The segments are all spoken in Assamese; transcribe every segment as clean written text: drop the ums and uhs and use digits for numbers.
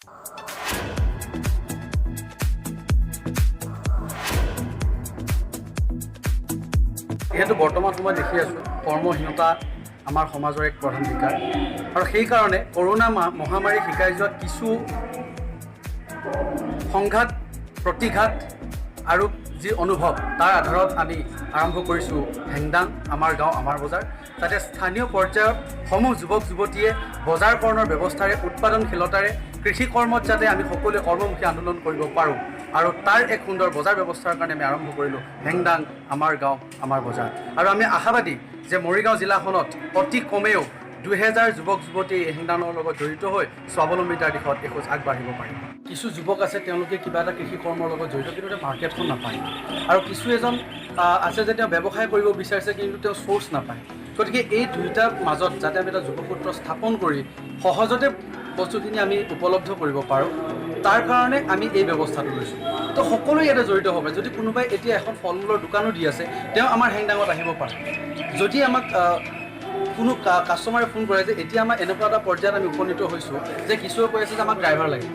যিহেতু বৰ্তমান সময়ত দেখি আছোঁ, কৰ্মহীনতা আমাৰ সমাজৰ এক প্ৰধান বিকাৰ আৰু সেইকাৰণে কৰোণা মহামাৰী শিকাই যোৱা কিছু সংঘাত, প্ৰতিঘাত আৰু যি অনুভৱ, তাৰ আধাৰত আমি আৰম্ভ কৰিছোঁ হেংদাং আমাৰ গাঁও আমাৰ বজাৰ, যাতে স্থানীয় পৰ্যায়ত সমূহ যুৱক যুৱতীয়ে বজাৰকৰণৰ ব্যৱস্থাৰে, উৎপাদনশীলতাৰে কৃষি কৰ্মত যাতে আমি সকলোৱে কৰ্মমুখী আন্দোলন কৰিব পাৰোঁ আৰু তাৰ এক সুন্দৰ বজাৰ ব্যৱস্থাৰ কাৰণে আমি আৰম্ভ কৰিলোঁ হেংদাং আমাৰ গাঁও আমাৰ বজাৰ। আৰু আমি আশাবাদী যে মৰিগাঁও জিলাখনত অতি কমেও 2000 যুৱক যুৱতী এই হেংদাঙৰ লগত জড়িত হৈ স্বাৱলম্বিতাৰ দিশত এখোজ আগবাঢ়িব পাৰিব। কিছু যুৱক আছে, তেওঁলোকে কিবা এটা কৃষি কৰ্মৰ লগত জড়িত, কিন্তু তেওঁ মাৰ্কেটখন নাপায় আৰু কিছু এজন আছে যে তেওঁ ব্যৱসায় কৰিব বিচাৰিছে, কিন্তু তেওঁ চ'ৰ্চ নাপায়। গতিকে এই দুয়োটাৰ মাজত যাতে আমি এটা যোগসূত্ৰ স্থাপন কৰি সহজতে বস্তুখিনি আমি উপলব্ধ কৰিব পাৰোঁ, তাৰ কাৰণে আমি এই ব্যৱস্থাটো লৈছোঁ। তো সকলোৱে ইয়াতে জড়িত হ'ব পাৰে। যদি কোনোবাই এতিয়া এখন ফল মূলৰ দোকানো দি আছে, তেওঁ আমাৰ হেংদাঙত আহিব পাৰে। যদি আমাক কোনো কাষ্টমাৰে ফোন কৰে যে এতিয়া আমাৰ এনেকুৱা এটা পৰ্যায়ত আমি উপনীত হৈছোঁ যে কিছুৱে কৈ আছে যে আমাক ড্ৰাইভাৰ লাগে।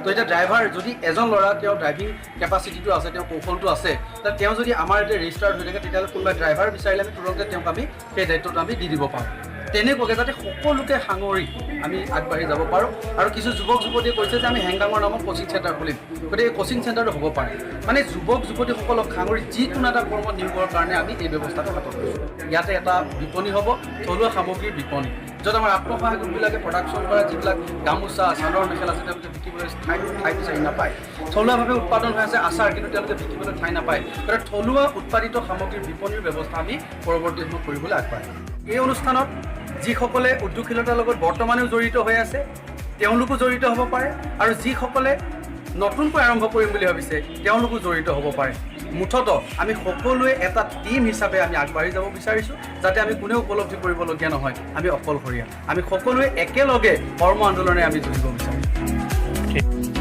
তো এতিয়া ড্ৰাইভাৰ যদি এজন ল'ৰা, তেওঁৰ ড্ৰাইভিং কেপাচিটিটো আছে, তেওঁৰ কৌশলটো আছে, তেওঁ যদি আমাৰ এতিয়া ৰেজিষ্টাৰ্ড হৈ থাকে, তেতিয়াহ'লে কোনোবাই ড্ৰাইভাৰ বিচাৰিলে আমি তুৰন্তে তেওঁক আমি সেই দায়িত্বটো আমি দি দিব পাৰোঁ। তেনেকুৱাকৈ যাতে সকলোকে সাঙুৰি আমি আগবাঢ়ি যাব পাৰোঁ। আৰু কিছু যুৱক যুৱতীয়ে কৈছে যে আমি হেংদাঙৰ নামত কোচিং চেণ্টাৰ খুলিম। গতিকে এই কোচিং চেণ্টাৰটো হ'ব পাৰে। মানে যুৱক যুৱতীসকলক সাঙুৰি যিকোনো এটা কৰ্মত নিয়োগৰ কাৰণে আমি এই ব্যৱস্থাটো হাতত লৈছোঁ। ইয়াতে এটা বিপণী হ'ব, থলুৱা সামগ্ৰীৰ বিপণী, য'ত আমাৰ আত্মসহায়ক গোটবিলাকে প্ৰডাকশ্যন কৰা যিবিলাক গামোচা, চাদৰ মেখেলা আছে, তেওঁলোকে বিকিবলৈ ঠাই বিচাৰি নাপায়। থলুৱাভাৱে উৎপাদন হৈ আছে আচাৰ, কিন্তু তেওঁলোকে বিকিবলৈ ঠাই নাপায়। গতিকে থলুৱা উৎপাদিত সামগ্ৰীৰ বিপণীৰ ব্যৱস্থা আমি পৰৱৰ্তী সময়ত কৰিবলৈ আগবাঢ়িম। এই অনুষ্ঠানত যিসকলে উদ্যোগশীলতাৰ লগত বৰ্তমানেও জড়িত হৈ আছে, তেওঁলোকো জড়িত হ'ব পাৰে আৰু যিসকলে নতুনকৈ আৰম্ভ কৰিম বুলি ভাবিছে, তেওঁলোকো জড়িত হ'ব পাৰে। মুঠতে আমি সকলোৱে এটা টীম হিচাপে আমি আগবাঢ়ি যাব বিচাৰিছোঁ, যাতে আমি কোনেও উপলব্ধি কৰিবলগীয়া নহয় আমি অকলশৰীয়া। আমি সকলোৱে একেলগে কৰ্ম আন্দোলনে আমি যুঁজিব বিচাৰিছোঁ।